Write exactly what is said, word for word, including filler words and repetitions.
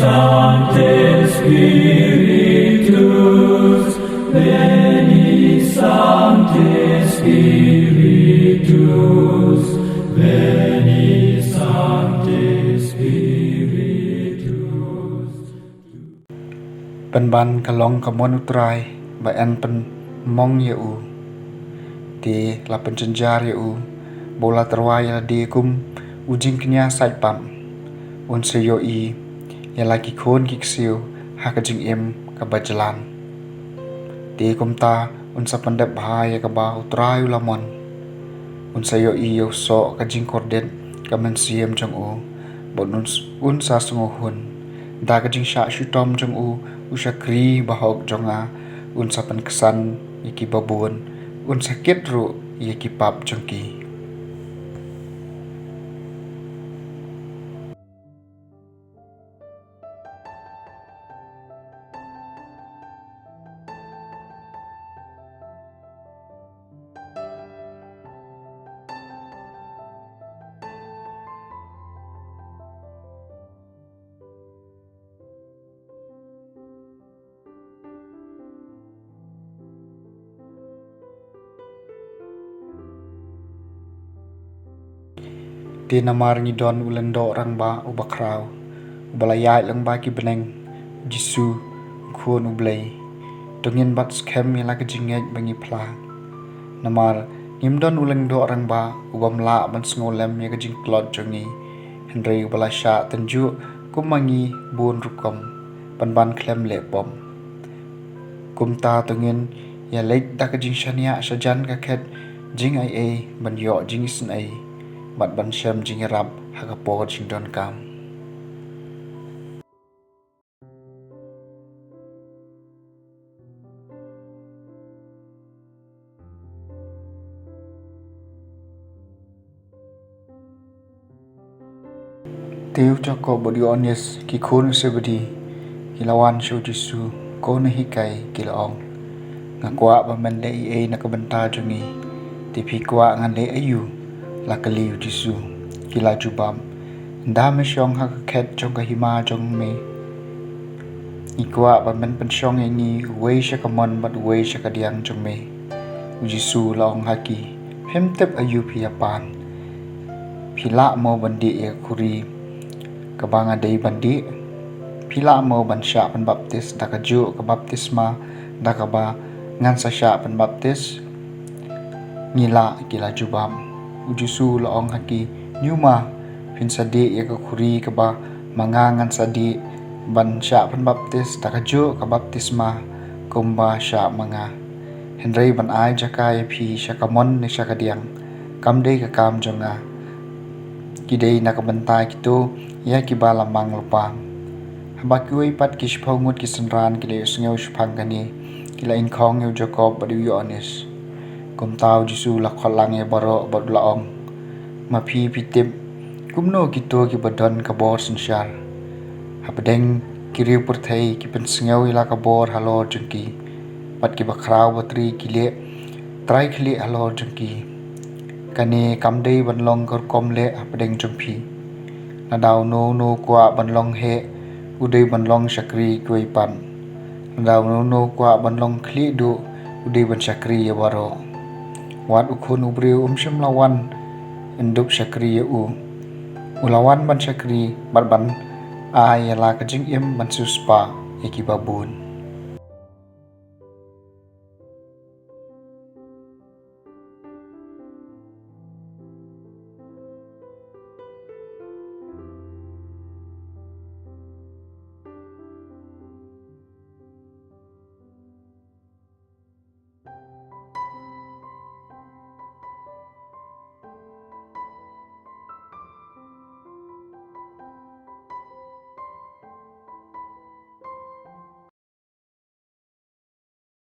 Sancte Spiritus, veni Sancte Spiritus, veni Sancte Spiritus. Pynban ka long ka mon U Trai ba yn pynmong ïa u. Te la pynjynjar ïa u ba u la tyrwa ïa lade kum u jingkñia sait pap. Un sa ïohi ïa la ki khun ki ksiew ha ka jingim kaba jlan. Te kumta un sa pyndep bha ïa kaba U Trai u la mon. Un sa ïohi ïa u soh ka jingkordit ka mynsiem jong u. Bad un, un sa sngewhun da ka jingshah shitom jong u, u shakri bahok jong nga un sa pynksan ïa ki babun, un sa kit ruh ïa ki pap jong ki. Te namar ngi don u lyngdoh rangbah uba khraw, uba la ïaid lyngba ki bneng, Jisu, u Khun u Blei. To ngin bat skhem ïa la ka jingngeit ba ngi phla. Namar ngim don u lyngdoh rangbah ubym lah ban sngewlem ïa ka jingtlot jong ngi, hynrei uba la shah tynjuh kum ma ngi bun rukom, pynban khlem leh pop. Kumta to ngin ïa leit da ka jingshaniah shajan ka khet jingaiei ban ïoh jingisynei bad ban shem jingïarap ha ka por jingdonkam. Te u Jakob bad u Ïoannis, ki khun u Sebedi, ki la wan sha u Jisu, ko u nonghikai, ki la ong, nga kwah ba men leh ei ei na ka bynta jong ngi. Te phi kwah ngan leh aïu? La kylli u Jisu. Ki la jubab, ynda me shong ha ka khet jong ka hima jong me, ngi kwah ba men pynshong ïa ngi uwei sha ka mon bad uwei sha ka diang jong me. U Jisu u la ong ha ki, phim tip aïu phi ïa pan. Phi lah mo ban dih ïa ka khuri kaba nga dei ban dih? Phi lah mo ban shah pynbaptis da kajuh ka baptisma da kaba ngan sa shah pynbaptis? Ngi lah, ki la jubab. U Jisu u la ong ha ki, ñiuma phin sa dih ïa ka khuri kaba ma nga ngan sa dih, ban shah pynbaptis da kajuh ka baptisma kumba shah ma nga. Hynrei ban ai jaka ïa phi sha ka mon ne sha ka diang, kam dei ka kam jong nga. Ki dei na ka bynta kito ïa kiba la mang lypa. Haba kiwei pat ki shiphew ngut ki synran ki la ïohsngew shaphang kane, ki la ingkhong ïa u Jakob bad u Ïoannis. Kumta u Jisu u la khot lang ïa baroh bad u la ong, ma phi phi tip kumno kito kiba don ka bor synshar? Hapdeng ki riew pyrthei ki pynsngew ïa la ka bor halor jong ki, bad kiba khraw batri ki leh trai khlieh halor jong ki. Kane kam dei ban long ka rukom leh hapdeng jong phi. Lada uno uno u kwah ban long heh, u dei ban long shakri kiwei pat. Lada uno uno u kwah ban long khlieh duh, u dei ban shakri ïa baroh. Wat u Khun u Briew um shym la wan yn dup shakri ïa u. U la wan ban shakri bad ban ai ïa la ka jingim ban siewspah ïa kiba bun.